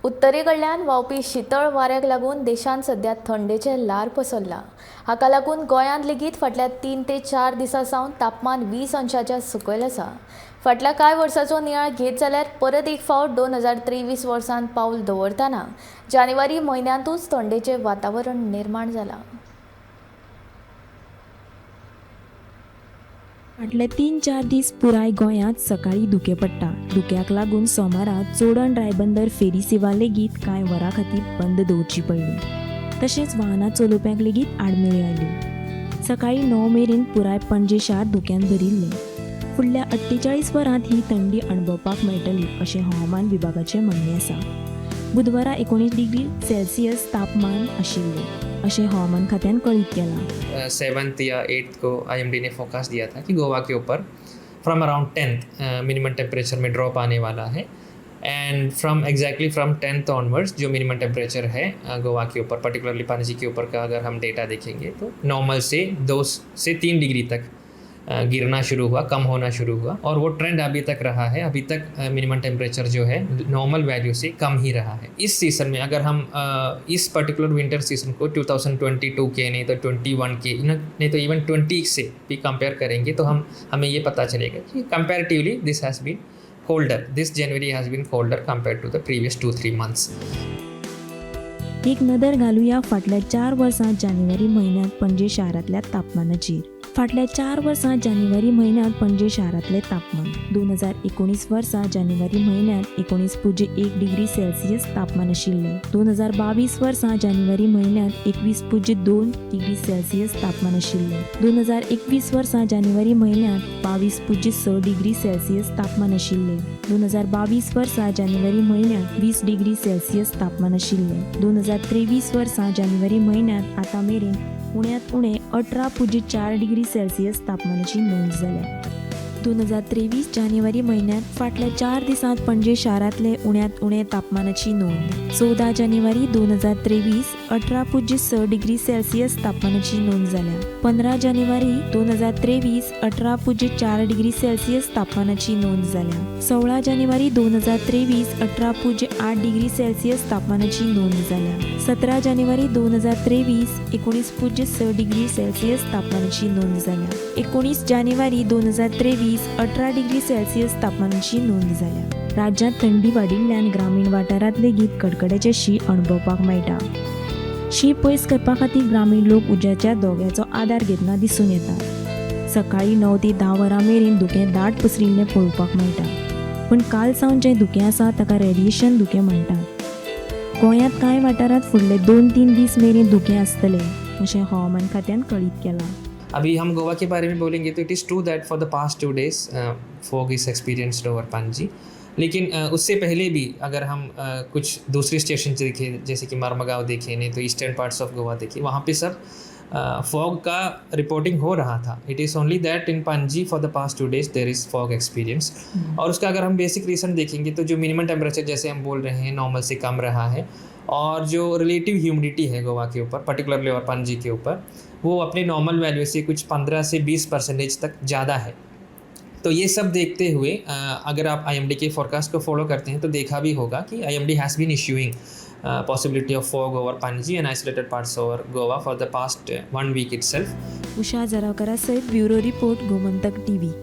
उत्तरेकडल्यान व्हांवपी शितळ वाऱ्याक लागून देशांत सध्या थंडेचें ल्हार पसरलां. हाका लागून गोंयांत लेगीत फाटल्या 3 ते 4 दिसां सावन तापमान 20 अंशाच्या सकयल आसा. फाटल्या कांय वर्साचो नियाळ घेत जाल्यार परत एक फावट 2023 वर्सांत पावल दवरतना जानेवारी म्हयन्यांतूच थंडेचें वातावरण निर्माण जालां. फाटले 3-4 दीस पुराय गोंयांत सकाळीं धुकें पडटा. धुक्याक लागून सोमारा चोडण रायबंदर फेरी सेवा लेगीत कांय वरां खातीर बंद दवरची पडली. तशेंच वाहनां चलोवप्यांक लेगीत आडमेळ्यो आयल्यो. सकाळीं 9 मेरेन पुराय पणजे शार धुक्यान भरिल्लें. फुडल्या 48 वरांत ही थंडी अणभवपाक मेळटली अशें हवामान विभागाचें म्हणणें आसा. बुधवारा 19 डिग्री सेल्सियस तापमान आशिल्लें अशें हवामान खात्यान कळीत केलां. 7th या 8th को IMD ने फोकास्ट दिया था कि गोवा के ऊपर from around 10th minimum temperature में ड्रॉप आने वाला है and from exactly from 10th onwards जो मिनिमम टेम्परेचर है गोवा के ऊपर, पर्टिकुलरली पणजी के ऊपर का अगर हम डेटा देखेंगे तो नॉर्मल से 2 से 3 डिग्री तक गिरना शुरू हुआ, कम होना शुरू हुआ और वो ट्रेंड अभी तक रहा है. अभी तक मिनिमम टेम्परेचर जो है नॉर्मल वैल्यू से कम ही रहा है. इस सीज़न में अगर हम इस पर्टिकुलर विंटर सीज़न को 2022 के नहीं तो 21 के नहीं तो इवन 20 से भी कंपेयर करेंगे तो हमें ये पता चलेगा कि comparatively this has been colder, this January has been colder compare to the previous 2-3 months. एक नदर घालुया फाटल्या 4 वर्सां जानेवारी म्हयन्यांत पणजे शारांतल्या तापमानाचेर. फाटल्या 4 वर्सां जानेवारी म्हयन्यांत पणजे शारांतलें तापमान 2019 वर्सा जानेवारी म्हयन्यांत 19.1 डिग्री सेल्सियस तापमान आशिल्लें. 2022 वर्सा जानेवारी म्हयन्यांत 21.2 डिग्री सेल्सियस तापमान आशिल्लें. 2021 वर्सा जानेवारी म्हयन्यांत 22.6 डिग्री सेल्सियस तापमान आशिल्लें. 2022 वर्सा जानेवारी म्हयन्यांत 20 डिग्री सेल्सियस तापमान आशिल्लें. 2023 वर्सा जानेवारी म्हयन्यांत आतां मेरेन उण्यांत उणें 18.4 डिग्री सेल्सियस तापमानाची नोंद जाल्या. 2023 जानेवारी म्हयन्यांत फाटल्या 4 दिसांत पणजे शारांतले उण्यांत उणें तापमानाची नोंद 14 जानेवारी 2023 18.6 डिग्री सेल्सियस तापमानाची नोंद जाल्या. 15 जानेवारी 2023 18.4 डिग्री सेल्सियस तापमानाची नोंद जाल्या. 16 जानेवारी 2023 18.8 डिग्री सेल्सियस तापमानाची नोंद जाल्या. 17 जानेवारी 2023 19.6 डिग्री सेल्सियस तापमानाची नोंद जाल्या. 19 जानेवारी 2023 18 डिग्री सेल्सियस तापमानाची नोंद जाल्या. राज्यांत थंडी वाडिल्ल्यान ग्रामीण वाठारांत लेगीत कडकड्याचें शीं अणभवपाक मेळटा. शीं पयस करपा खातीर ग्रामीण लोक उज्याच्या दोग्याचो आदार घेतना दिसून येता. सकाळीं 9 ते 10 वरां मेरेन धुकें दाट पसरिल्लें पळोवपाक मेळटा. पूण काल सावन जें धुकें आसा ताका रेडिएशन धुकें म्हणटात. गोंयांत कांय वाठारांत फुडले 2-3 दीस मेरेन धुकें आसतलें अशें हवामान खात्यान कळीत केलां. अभी हम गोवा के बारे में बोलेंगे तो it is true that for the past 2 days fog is experienced over Panaji, लेकिन उससे पहले भी अगर हम कुछ दूसरे स्टेशन देखें जैसे कि मरमगांव देखें नहीं तो ईस्टर्न पार्ट्स ऑफ गोवा देखें, वहाँ पे सब फॉग का रिपोर्टिंग हो रहा था. It is only that in Panaji for the past 2 days there is fog experience. और उसका अगर हम बेसिक रीज़न देखेंगे तो जो मिनिमम टेम्परेचर जैसे हम बोल रहे हैं नॉर्मल से कम रहा है और जो रिलेटिव ह्यूमिडिटी है गोवा के ऊपर पर्टिकुलरली और पणजी के ऊपर वो अपने नॉर्मल वैल्यू से कुछ 15 से 20% तक ज़्यादा है. तो ये सब देखते हुए अगर आप IMD के फोरकास्ट को फॉलो करते हैं तो देखा भी होगा कि IMD has been issuing possibility of fog over Panaji and isolated parts over Goa for the past 1 week itself. Usha जरावकरा सहित ब्युरो रिपोर्ट, गोमंतक टीव्ही.